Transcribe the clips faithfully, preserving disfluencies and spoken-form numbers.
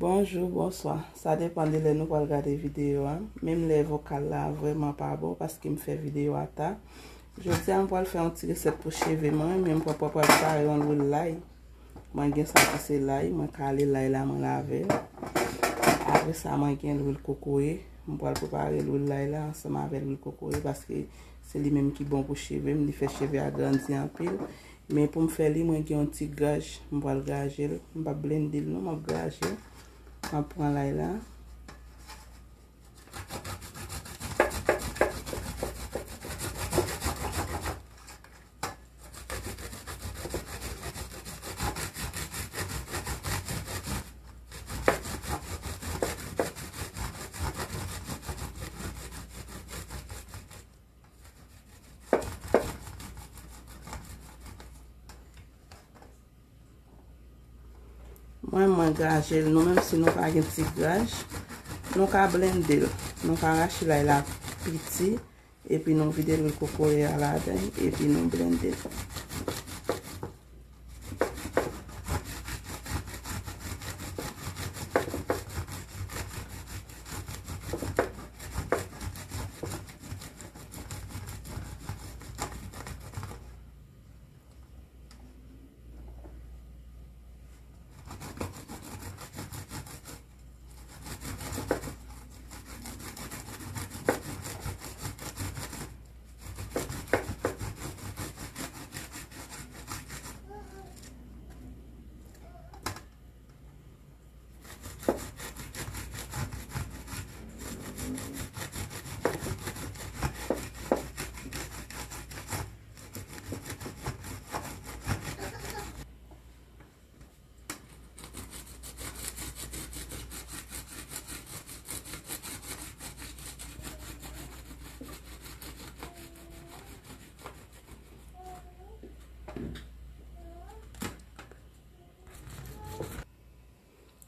Bonjou, bonswa. Sa depann de lè nou pral gade videyo a. Menm lè vokal la vrèman pa bon paske m fè videyo a ta. Jodi a m pral fè yon ti resèt pou cheve mwen, men m pral, pral prepare yon lwil lay. Mwen gen sa ki se lay, mwen kale lay la, mwen lave l. Apre sa, mwen gen lwil kokoye. M pral prepare lwil lay la ansanm avè lwil kokoye paske se li menm ki bon pou cheve m, li fè cheve a grandi anpil. Men pou m fè li, mwen gen yon ti graj, m pral graje l. M p ap blende l non, m ap graje l. M ap pran lay la. Mwen, mwen graje l. Nou menm, si nou pa gen ti graj, nou ka blende l. Nou ka rache lay la piti, epi nou vide lwil kokoye a ladan, epi nou blende l.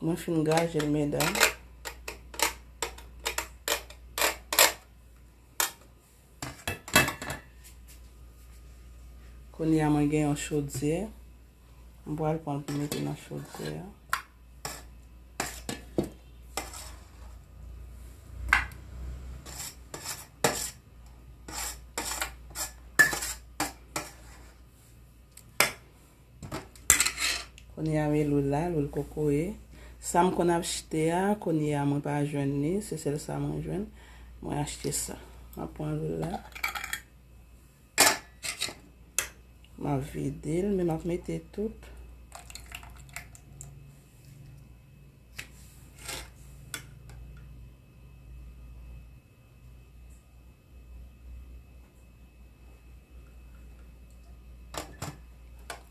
Mwen fin graje l, medam. Kounye a, mwen gen yon chodyè. M pral pran l pou mete nan chodyè a. Kounye a, men lwil la, lwil kokoye. Sa m konn achte a, kounye a, mwen pa jwenn li. Se sèl sa mwen jwenn. Mwen achte sa. M ap pran lwil la. M ap vide l, men m ap mete tout.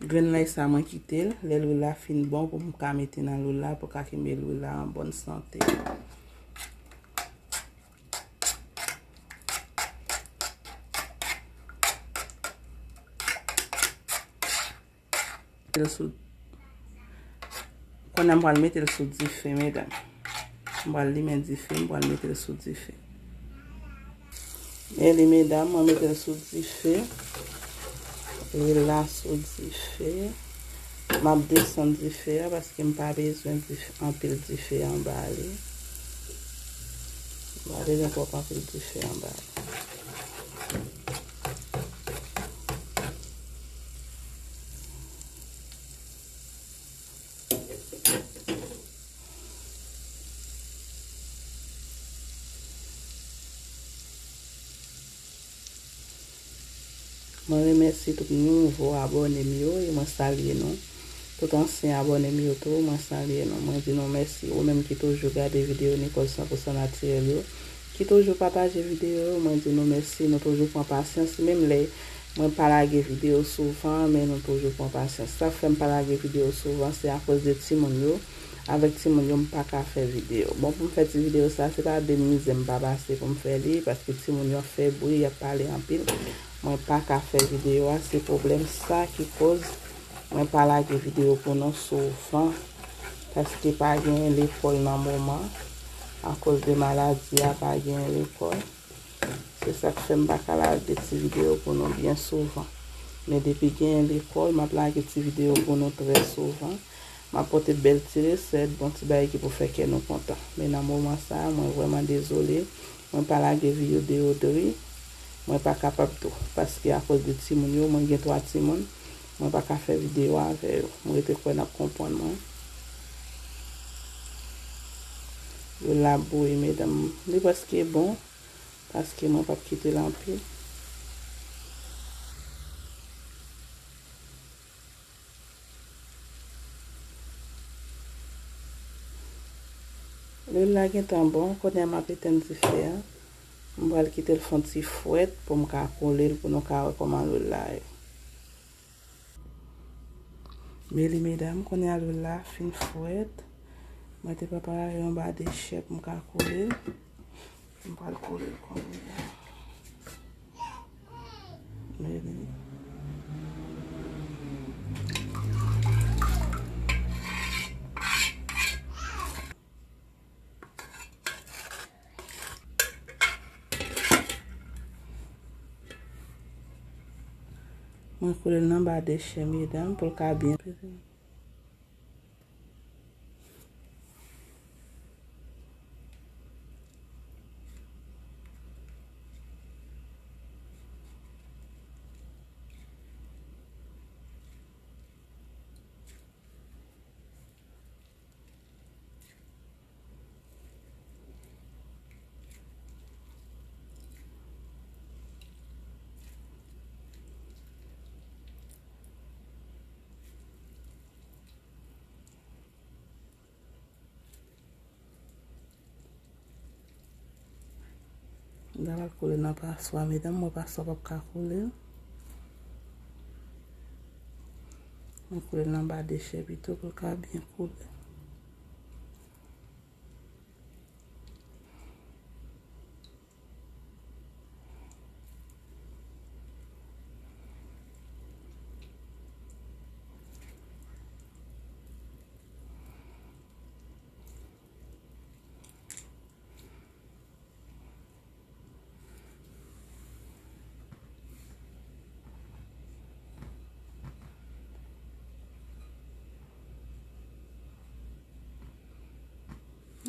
Grenn lay sa mwen kite l, lè lwil la fin bon pou m ka mete nan lwil la, pou ka kenbe lwil la an bòn sante. Mete l sou, kounye a m pral mete l sou dife, medam. M pral limen dife, m pral mete l sou dife. Men li, medam, mwen mete l sou dife. Lwil la sou dife. M ap desann dife a paske m pa bezwen dife, anpil dife anba li. M pa bezwen twòp anpil dife anba li. Mwen remèsye tout nouvo abòne m yo e mwen salye nou. Tout ansyen abòne m yo tou, mwen salye nou. Mwen di nou mèsi. Ou menm ki toujou gade videyo Nicole san pou san natirèl yo, ki toujou pataje videyo yo, mwen di nou mèsi. Nou toujou pran pasyans, menm lè mwen pa lage videyo souvan, men nou toujou pran pasyans. Sa k fè m pa lage videyo souvan, se akoz de timoun yo. Avèk timoun yo, m pa ka fè videyo. Bon, pou m fè ti videyo sa, se pa de mizè m pa pase pou m fè li, paske timoun yo ap fè bri, y ap pale anpil. Mwen pa ka fè videyo a, se pwoblèm sa ki koz mwen pa lage videyo pou nou souvan, paske pa gen lekòl nan moman, akoz de maladi a, pa gen lekòl. Se sa k fè m pa ka lage ti videyo pou nou byen souvan. Men depi gen lekòl, m ap lage ti videyo pou nou trè souvan. M ap pote bèl ti resèt, bon ti bagay ki pou fè kè nou kontan. Men nan moman sa a, mwen vrèman dezole. Mwen pa lage videyo Dri. Mwen pa kapab tou. Paske akoz de timoun yo, mwen gen twa timoun. Mwen pa ka fè videyo avè yo. Mwen rete kwè n ap konprann mwen. Yo la bouyi, medam. Li prèske bon. Paske mwen p ap kite l anpil. Lwil la gentan bon, kounye a m ap etenn dife a. M pral kite l fè yon ti fwèt pou m ka koule l, pou nou ka wè kòman lwil la ye. Men li, medam, kounye a lwil la fin fwèt. Mwen te prepare yon ba de chè pou m ka koule l. M pral koule l kounye a. Men li. Mwen koule l nan ba de chè, medam, pou l ka byen peze. M ta pral koule nan paswa, medam, mwen paswa p ap ka koule. Mwen koule nan ba de chè pito pou l ka byen koule.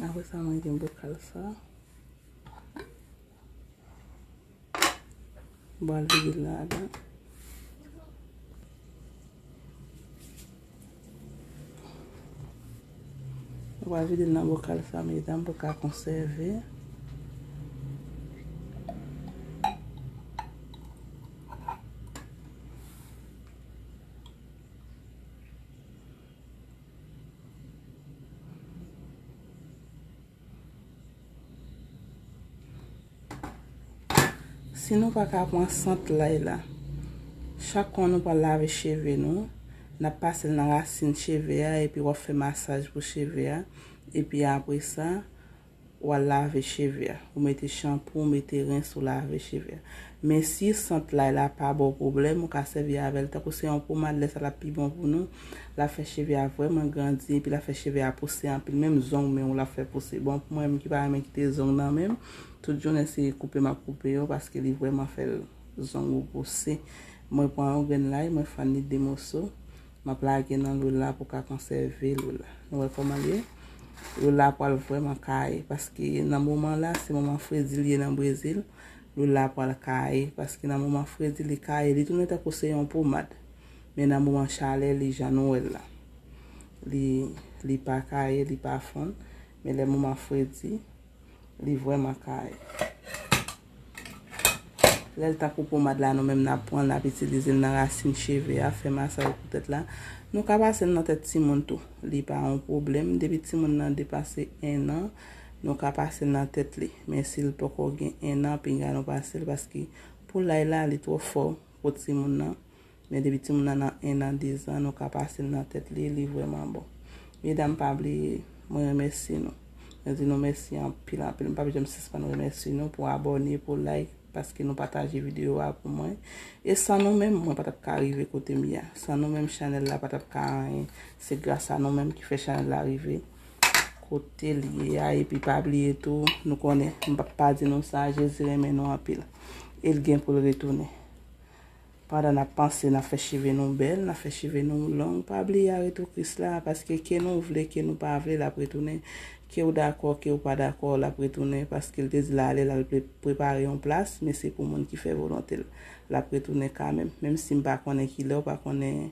Apre sa, mwen gen bokal sa. Bwal vide ladan. Ou va vide l nan bokal sa, medam, pou ka konsève. Si nou pa ka pran sant lay la, chak kon nou pral lave cheve nou, n ap pase l nan rasin cheve a, epi w ap fè masaj pou cheve a, epi apre sa, w al lave cheve a. Ou mete chanpou, ou mete rens, ou lave cheve a. Men si sant lay la pa ba w pwoblèm, ou ka sèvi avè l tankou se yon pomad, lè sa l ap pi bon pou nou. L ap fè cheve a vrèman grandi, epi l ap fè cheve a pouse anpil. Menm zong men w l ap fè pouse. Bon, pou mwen menm ki pa renmen kite zong nan men m, tout jounen se koupe m ap koupe yo, paske li vrèman fè l zong ou pouse. Mwen pran yon grenn lay, mwen fann li de moso. M ap lage nan lwil la pou ka konsève lwil la. Nou wè kòman l ye? Lwil la pral vrèman kaye, paske nan moman la, se moman fredi l ye nan Brezil. Lwil la pral kaye, paske nan moman fredi, li kaye, li tounen tankou se yon pomad. Men nan moman chalè, li jan nou wè l la. Li, li pa kaye, li pa fonn. Men lè moman fredi, li vrèman kaye. Lè l tankou pomad la, nou menm n ap pran l, n ap itilize l nan rasin cheve a, fè masaj pou tèt la. Nou ka pase l nan tèt timoun tou. Li pa yon pwoblèm. Depi timoun nan depase en an, nou ka pase l nan tèt li. Men si l poko gen en an, pinga nou pase l, paske pou lay la, li twò fò pou timoun nan. Men depi timoun nan nan en an, de zan, nou ka pase l nan tèt li, li vrèman bon. Medam, pa bliye, mwen remèsye nou. Mwen di nou mèsi anpil, anpil. M p ap janm sispann remèsye nou pou abòne, pou like, paske nou pataje videyo a pou mwen. E san nou menm, mwen pa t ap ka rive kote m ye a. San nou menm, chanèl la pa t ap ka anyen. Se gras a nou menm ki fè chanèl la rive kote l ye a. Epi pa bliye tou, nou konnen, m p ap pa di nou sa, Jezi renmen nou anpil. E l gen pou l retounen. Pandan n ap panse, n ap fè cheve nou bèl, n ap fè cheve nou long, pa bliye arete w Kris la, paske ke nou vle, ke nou pa vle, l ap retounen. Ke w dakò, ke w pa dakò, l ap retounen, paske l te di l ale, l al pre- prepare yon plas, men se pou moun ki fè volonte l. L ap retounen kanmenm, menm si m pa konnen kilè, w pa konnen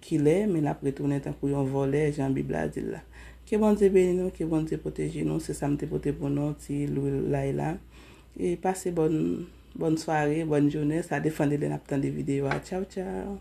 kilè, men l ap retounen tankou yon vòlè, jan Bib la di l la. Ke Bondye beni nou, ke Bondye pwoteje nou, se sa m te pote pou nou, ti lwil lay la. E pase bòn, bòn sware, bòn jounen, sa depann de lè n ap tande videyo a. Tchaw, tchaw!